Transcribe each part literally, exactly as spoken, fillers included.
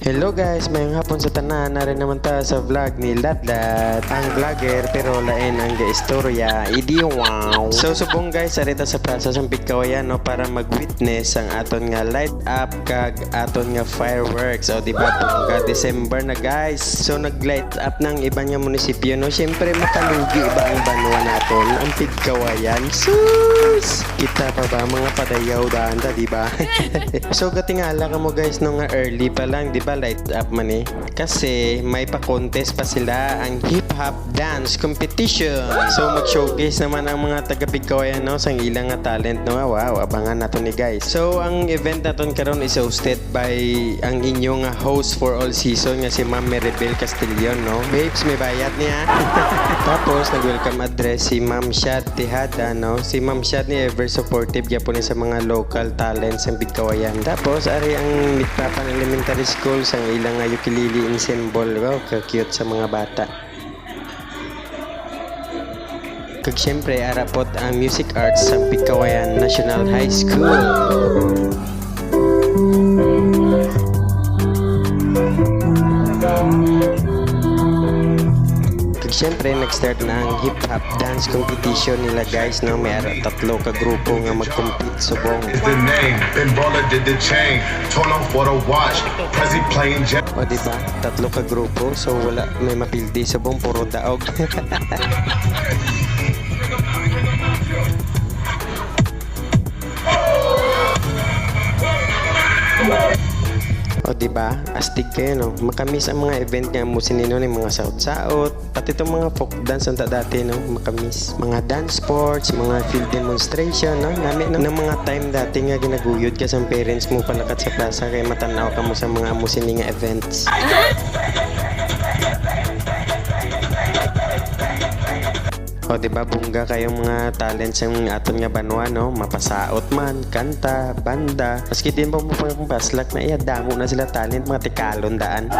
Hello guys, mayong hapon sa tanan. Nari naman ta sa vlog ni Ladlad, ang vlogger, pero lain ang gaistorya. Idi wow. So subong guys, ari ta sa plaza sang Pigkawayan, no, para mag-witness ang aton nga light up kag aton nga fireworks. O di ba, bongga, December na guys. So nag-light up na ang iban nga munisipyo, no. Siyempre makalugi ba ang banwa naton, ang Pigkawayan? Sus! Kita pa ba, mga padayaw daan ta, di ba? So gatingala kamo guys, no, nga early pa lang, di ba, light up man eh. Kasi may pa-contest pa sila, ang hip hop dance competition. So mag-showcase naman ang mga taga Pigkawayan, no, sang ilang nga talent, no. Wow, abangan nato ni guys. So ang event naton karon is hosted by ang inyo nga host for all season nga si Ma'am Maribel Castillon, no. Babes, may bayad niya. Tapos nag-welcome address si Ma'am Shad Tejada, no. Si Ma'am Shad ni ever supportive gyapon ni sa mga local talents sang Pigkawayan. Tapos ari ang Mitrapan Elementary School sang ilang nga ukulele ensemble. Wow, ka-cute sa mga bata. Kag siyempre, ara pod ang music arts sang Pigkawayan National High School. Kag siyempre, nag-start na ang hip hop dance competition nila guys, no? May ara tatlo ka grupo nga mag-compete subong. Is the name. Ben Baller did the chain. Tono for the watch. Prezi playing Jack. O di ba? Tatlo ka grupo, so wala may mapildi subong, puro daog. O di ba? Astig kayo, no? Makamis ang mga event nga amo sini, no, ni mga saot-saot, pati tong mga folk dance unta dati, no? Makamis. Mga dance sports, mga field demonstration, no? Nami, no? Ng mga time dati nga ginaguyod ka sa parents mo palakat sa plaza kay matanaw ka mo sa mga amo sini nga events. O, di ba, bongga kayong mga talents ang aton nga banwa, no? Mapasaot man, kanta, banda. Maski din pa mo pang paslak na iya, damo na sila talent, mga tikalon daan.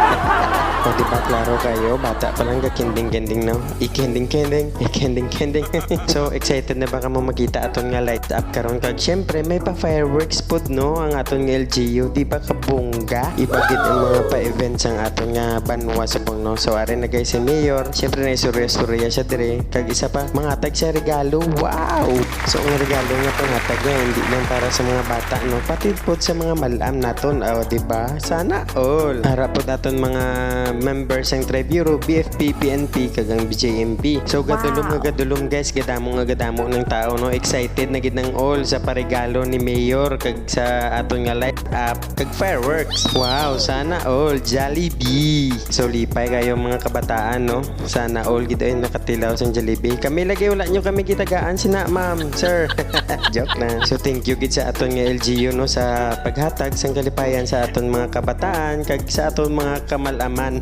O, di ba, klaro kayo, bata pa lang gakinding-kinding, no? Ikinding-kinding, ikinding-kinding. So, excited na ba kamo makita aton nga light up karon? Kag, syempre, may pa fireworks pod, no? Ang aton nga L G U, di ba, kabongga? Iba gid ang mga pa-event sang aton nga banwa subong, no? So, ari na, guys, si Mayor. Siyempre, naisurya-surya siya diri. Kag isa pa, mangatag siya regalo. Wow! So, ang regalo nga pangatag niya, hindi lang para sa mga bata, no? Pati pod sa mga mal-am naton, oh, di ba? Sana all. Ara pod aton mga members sang Tri-Bureau, B F P, P N P, kag ang B J M P. So, gadulom nga gadulom, guys, gadamo nga gadamo ng tao, no? Excited na gid ang all sa paregalo ni Mayor, kag sa aton nga light up, kag fireworks. Wow, sana all. Jollibee. So, lipay kayo, mga kabataan, no? Sana all gid ay nakatilaw sang Jollibee. Kami lagi, wala nyo kami gitagaan sina, ma'am, sir. Joke lang. So, thank you gid sa aton nga L G U, no, sa paghatag sang kalipayan sa aton mga kabataan kag sa aton mga kamal-aman.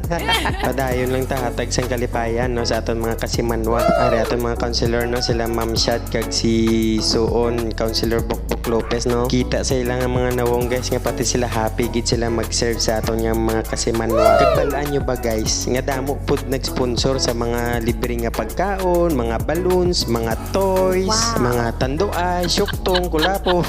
Padayon lang ta hatag sang kalipayan, no, sa aton mga kasimanwa. Ari aton mga counselor, no, sila Ma'am Shad kag si Suon, Counselor Bokbok Lopez, no. Kita sa ila nga mga nawong, guys, nga pati sila happy gid sila mag-serve sa aton nga mga kasimanwa. Kag bal-an nyo ba, guys, nga damo pud nag-sponsor sa mga libre nga pagkaon, mga balloons, mga toys, Wow. mga tanduay, syuktong, kulapo.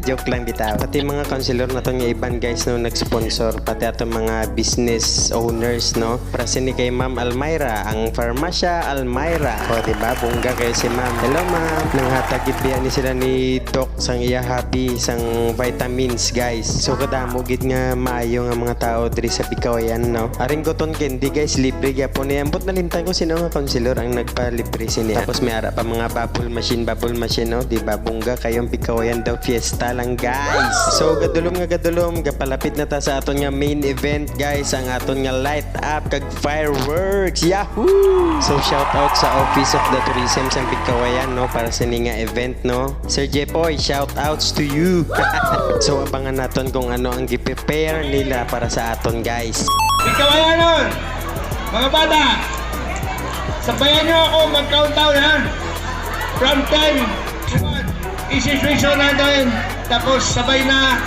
Joke lang bitaw. Pati mga counselor naton nga iban, guys, no, nag-sponsor. Pati aton mga business owners, no. Para sini kay Ma'am Almyra, ang Farmacia Almyra. O, di ba? Bongga kayo si Ma'am. Hello, Ma'am. Nanghatag gid biya ni sila ni Doc sang iya hobby, sang vitamins, guys. So, kadamo gid nga maayo nga mga tao diri sa Pigkawayan, no? Aring cotton candy, guys, libre gyapon ni. Ambot nalimtan ko sino nga counselor ang nagpalibre sini. Tapos may ara pa mga bubble machine, bubble machine, no? Di ba? Bongga kayong Pigkawayan daw, fiesta lang, guys. So, gadulom nga gadulom, gapalapit na ta sa aton nga main event, guys, ang aton nga light up kag fireworks. Yahoo! So, shout out sa Office of the Tourism sa Pigkawayan, no, para sini nga event, no. Sir Jepoy, shout outs to you. So, abangan naton kung ano ang gi-prepare nila para sa aton, guys. Pigkawayanon, mga bata, sabayan niyo ako mag-countdown, ha? From ten to one. Isi-switch on natin. Tapos, sabay na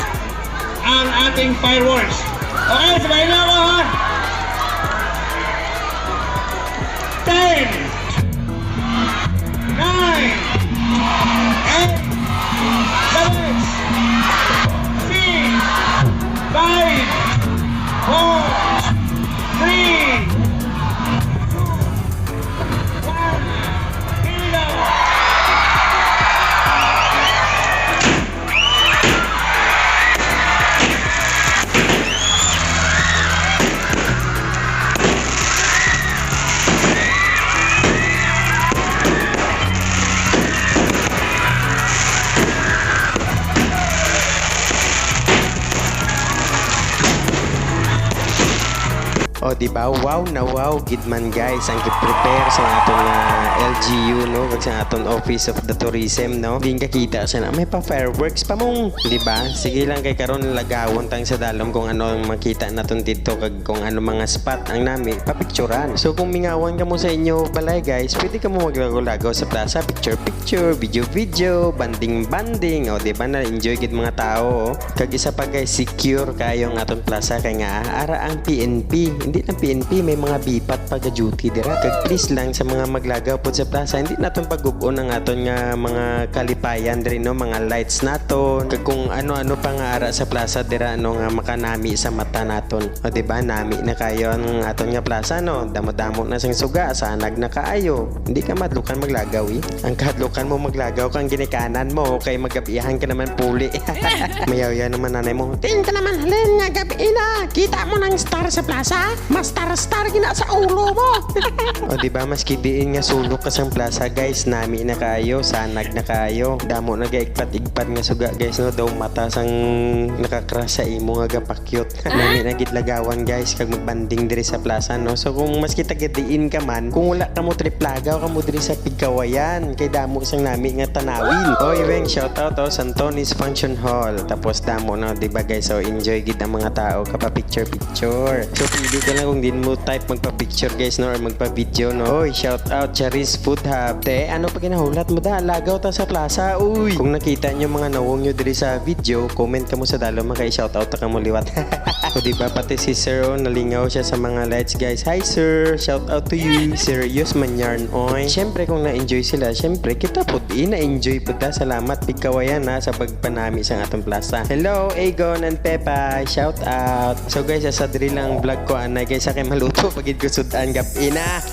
ang ating fireworks. Okay, sabay na ako, ha? Ten, nine, eight, seven, six, five, four, Di ba? Wow na wow gid man, guys, ang gi-prepare sa aton nga L G U, no? Kag sa aton Office of the Tourism, no? Din kakita sa na may pa fireworks pa mong, di ba? Sige lang, kay karon lagawon tang sa dalom kung ano ang makita naton dito kag kung ano mga spot ang nami papicturan. So kung mingawan kamo sa inyo balay, guys, pwede kamo maglagaw-lagaw sa plaza, picture-picture, video-video, banding-banding, o di ba, na-enjoy gid mga tao, oh. Kag isa pa, guys, secure kayo ang aton plaza kay nga ara ang P N P. Hindi lang P N P, may mga bipat pa ga-duty dira. Kag please lang sa mga maglagaw pod sa plaza, hindi naton pagub-on ang aton nga mga kalipayan diri, no, mga lights naton. Kag kung ano-ano pa nga ara sa plaza dira, no, nga makanami sa mata naton. O di ba, nami na kayo ang aton nga plaza, no? Damo-damo na sing suga, sanag na kaayo. Hindi ka mahadlukan maglagaw, eh. Ang kahadlukan mo maglagaw kang ginikanan mo, kay magabihan ka naman puli. Mayawya naman nanay mo. Tingin ka naman, halin nga gabi na. Kita mo nang star sa plaza? Mas star-star gina sa ulo mo. O di ba, maski diin nga sulok ka sang plaza, guys, nami na kaayo, sanag na kaayo. Damo na gaigpat-igpat nga suga, guys, no? Daw mata sang nakakras sa imo nga gapakyot. Nami na gid lagawan, guys, kag magbanding diri sa plaza, no? So kung maski taga diin ka man, kung wala ka mo trip, lagaw ka mo diri sa Pigkawayan, kay damo sang nami nga tanawin. Oy, Weng, shout out, oh, Santonis Function Hall. Tapos damo na, di ba, guys? So enjoy gid ang mga tao kapa picture picture. So pili ka lang kung din mo type magpa-picture, guys, no, or magpa-video, no? Oy, shout out Charis Food Hub. Te, ano pa ginahulat mo da? Lagaw ta sa plaza, uy. Kung nakita nyo mga nawong nyo diri sa video, comment ka mo sa dalom, makay shout out ta ka mo liwat. O di ba, pati si Sir, oh, nalingaw siya sa mga lights, guys. Hi, Sir. Shout out to you. Serious man yarn, oy. Syempre, kung na-enjoy sila, syempre, kita pod, eh, na-enjoy pod ta. Salamat, Pigkawayan, ha, sa pagpanami sa atong plaza. Hello, Agon and Pepa. Shout out. So, guys, asa diri lang ang vlog ko, anay, guys, sa kay maluto, pagid ko sudan, gab-i na.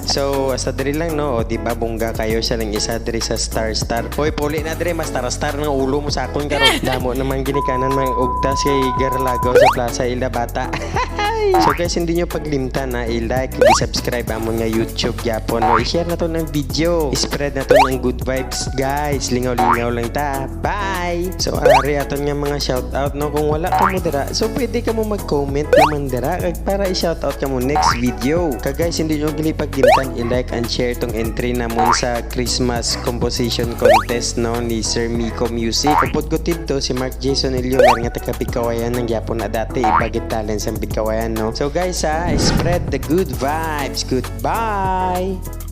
So, asa diri lang, no? O, di ba, bungga kayo siya lang isa diri sa Star Star. Hoy, puli na diri, mas tarastar ng ulo mo sa akon karon. Damo naman ginikanan mga ugtas kay garlagaw sa plaza, ila bata. So guys, hindi nyo paglimtan na i-like, i-subscribe amon nga YouTube gyapon, no? I-share na to ng video, i-spread na to ng good vibes, guys. Lingaw-lingaw lang ta. Bye! So ari aton nga mga shout out, no? Kung wala ka mo dira, so pwede ka mo mag-comment naman dira kag para i-shout out ka mo next video. Kag guys, hindi nyo gali paglimtan i-like and share tong entry namon sa Christmas composition contest, no, ni Sir Miko Music. Upod ko tidto, si Mark Jason Ilyomar nga taga Pigkawayan nang gyapon na dati, iba gid talent sang Pigkawayan, no? So guys, ha, spread the good vibes. Goodbye!